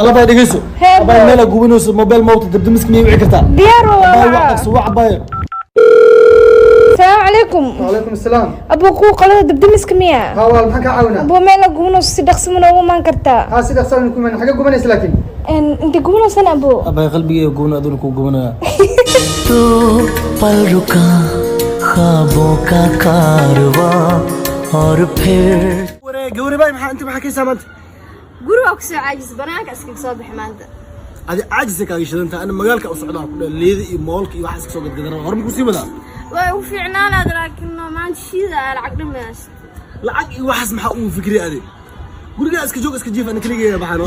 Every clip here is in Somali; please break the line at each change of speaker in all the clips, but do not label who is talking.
Alla baa dhegeyso.
Hee,
Abay
bro.
meel gubinayso mobile mawta dabdamiska miyay wici kartaa?
Diyaar waa.
Abay wax
waa.
dhaqso wax abay.
Asalaamu calaykum.
وعليكم السلام.
Abuu, kuwa qolada dabdamiska miya?
ها والله maxaan kaa caawinaa?
Abuu, meel gubinayso si dhaqso ma noogu imaan kartaa?
ها sida saan ku imaan xagga gubanaysa laakiin.
Inta gubinaysana, abuu?
Abay qalbigeyga gubina aduna ku gubinaya.
तो पल रुका ख्वाबों का कारवां और फिर
Waree gawri bay, maxaa inta maxaa ka saamanta?
Guriga waa kusoo caajis, banaanka iskaga soo bixi maanta.
Adi caajisa kaaga shidantaa, ana magaalka u socdaa ku dhan leeda iyo moolka iyo waxa iska soo gadgadan hor ma ku sii wadaa.
Way ugu fiicnaanaad, laakiin maanta shiida aa lacag dhamayas.
Lacag iyo waxaas maxaa ugu fikri adi? Gurigaa iska joog, iska jiif, ana keligeeda baxano.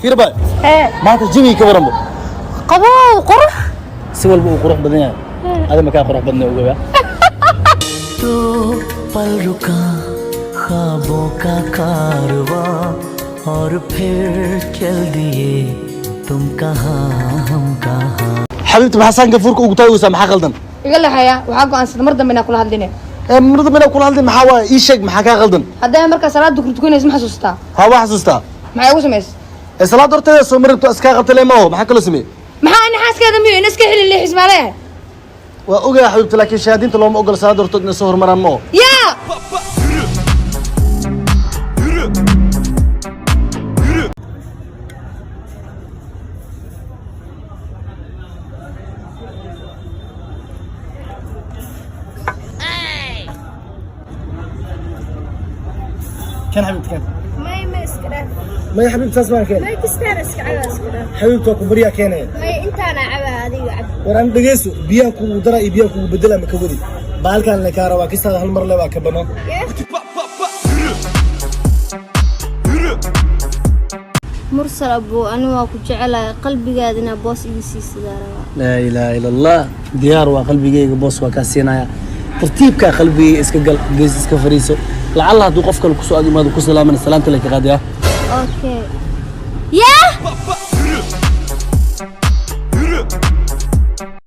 Fiir bay.
Hee.
Maanta jimiga ka waranbo.
Qabow, qurux.
Si walba uu qurux badan yahay, adi makaa qurux badna ogoga.
तो पल रुका ख्वाबों का कारवां और फिर चल दिए तुम कहाँ हम कहाँ।
Xabiibti, maxaa saanka furka ugu taagaysaa? Maxaa qaldan?
Iga laxaya, waxaa go'aansaday mar dambe inaan kula hadline.
Ee mar dambe inaa kula hadlin maxaa waaye? Ii sheeg maxaa kaa qaldan.
Haddana markaa salaada tukanaysa ma xasuustaa?
Haa, waa xasuustaa.
Maxay ugu samaysay?
Ee salaad horteeda soo maribto iskaa qabta le maaho, maxaa kaloo sameeyey?
Maxaa ani xaaskeeda miyo ina iska xili leexis maaleeyahay?
Waa ogaa xabiibti, laakiin shahaadiinta looma ogola salaad hortood inay soo hormaraan ma oo.
Yaa.
Kan xabiibti, kan.
May, may, iska dhaaf.
Maya xabiibti, saas maan keen.
May, kistaan iska caba, iska dhaaf.
Xabiibti, waa ku baryaa, keenaya.
May, intaana caba, adiga cab.
War aan dhegeyso, biyaha kugu dara iyo biyaha kugu bedela ma ka wadi baalkan le kaa rabaa kistaada hal mar le waa ka bano.
Mursal abuu, ani waa ku jecelahay, qalbigaadina boos iga siisidaa rabaa.
Laa ilaaha ila Allah, diyaar waa, qalbigeyga boos waa kaa siinaya. Tartiibkaa qalbigeyga iska gal, gees iska fariiso. Lacalla hadduu qof kale kusoo ag imaado ku salaamana, salaamta le ka qaadaya.
Okay, yaa.